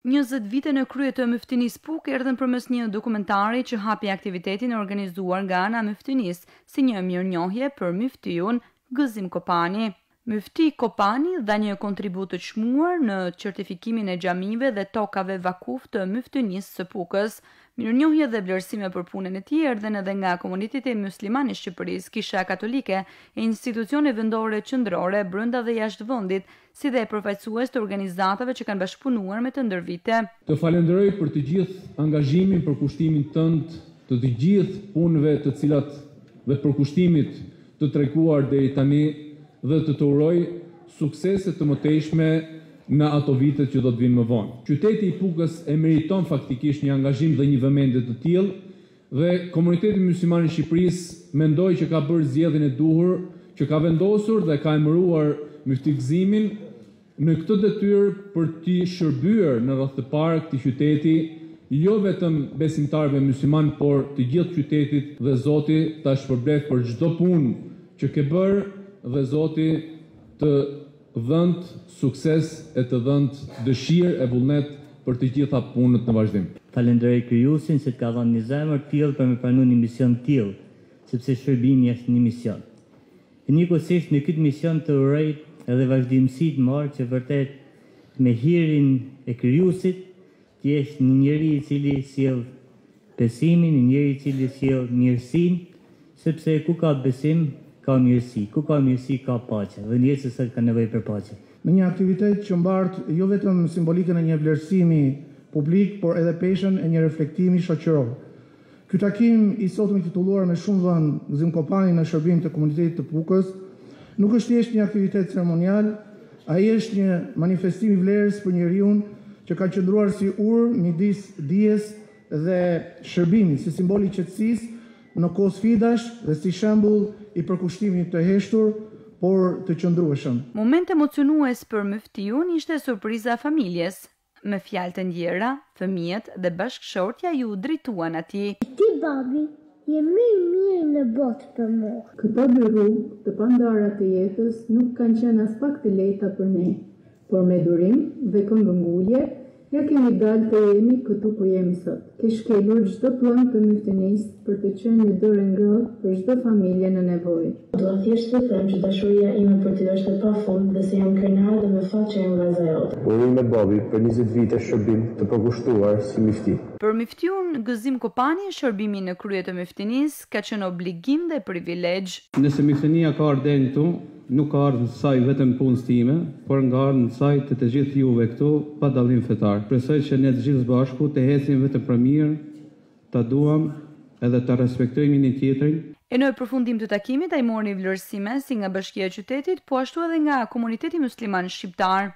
20 vite në krye të Myftinisë Pukë erdhën përmes një dokumentari që hapi aktivitetin e organizuar nga ana e Myftinisë si një mirënjohje për myftiun Gëzim Kopani. Myfti Kopani dha një kontribut të çmuar në certifikimin e xhamive dhe tokave vakuf të Myftinisë së Pukës. Mirënjohje dhe vlerësime për punën e tij erdhën edhe nga komuniteti mysliman i Shqipërisë, Kisha Katolike, e institucione vendore qendrore brenda dhe jashtë vendit, si dhe përfaqësues të organizatave që kanë bashkëpunuar me të ndër vite. Të falenderoj për të gjithë angazhimin, përkushtimin tënd, të të gjithë punëve të cilat dhe përkushtimit të treguar deri tani dhe të të uroj suksese të mëtejshme në ato vitet që do të vijnë më vonë. Qyteti i Pukës e meriton faktikisht një angazhim dhe një vëmendje të tillë Dhe Komuniteti Mysliman i Shqipërisë mendoj që ka bërë zgjedhjen e duhur, që ka vendosur dhe ka emëruar Myfti Gëzimin në këtë detyrë për t'i shërbyer në radhë të parë këtij qyteti, jo vetëm besimtarëve myslimanë por të gjithë qytetit dhe Zoti ta shpërbleftë për çdo punë që ke bërë dhe Zoti të dhëntë sukses e të dhëntë dëshirë e vullnet për të gjitha punët në vazhdim. Falenderoj Krijuesin që të ka dhënë një zemër të tillë për me pranu një mision të tillë, sepse shërbimi është një mision. E njëkohësisht në këtë mision të uroj edhe vazhdimësi të mbarë që vërtet me hirin e Krijuesit të jesh një njeri i cili sjell besimin, një njeri i cili sjell mirësinë, sepse ku ka besim, ka mirësi, ku ka mirësi, ka paqe, dhe njerëzit sot kanë nevojë për paqe. Në një aktivitet që mbart jo vetëm simbolikën e një vlerësimi publik, por edhe peshën e një reflektimi shoqëror. Ky takim i sotëm i titulluar me shumë vend Gëzim Kopani në shërbim të komunitetit të Pukës, nuk është thjesht një aktivitet ceremonial, ai është një manifestim i vlerës për njeriun që ka qëndruar si urë midis dijes dhe shërbimit, si simbol i qetësisë në kohë sfidash dhe si shembull i përkushtimit të heshtur, por të qëndrueshëm. Moment emocionues për myftiun ishte surpriza e familjes. Me fjalë të ndjera, fëmijët dhe bashkëshortja iu drejtuan atij. Ti babi, je më i miri në botë për mua. Këto dy rrugë të pandara të jetës nuk kanë qenë aspak të lehta për ne, por me durim dhe këmbëngulje ia kemi dalë të jemi këtu ku jemi sot. Ke shkelur çdo pëllëmbë të myftinisë për të qenë një dorë e ngrohtë për çdo familje në nevojë. Dua thjesht të them që dashuria ime për ty është e pafund dhe se jam krenare dhe me fat që jam vajza jote. Urime babi për 20 vite shërbim të përkushtuar si myfti. Për myftiun Gëzim Kopani shërbimi në krye të myftinisë ka qenë obligim dhe privilegj. Nëse myftinia ka ardhur deri këtu, nuk ka ardhur në sajë vetëm punës time, por ka ardhur në sajë të të gjithë juve këtu, pa dallim fetar. Shpresoj që ne të gjithë së bashku të ecim vetëm për mirë, ta duam edhe ta respektojmë njëri tjetrin. E në përfundim të takimit ai mori vlerësime si nga Bashkia e qytetit, po ashtu edhe nga komuniteti mysliman shqiptar.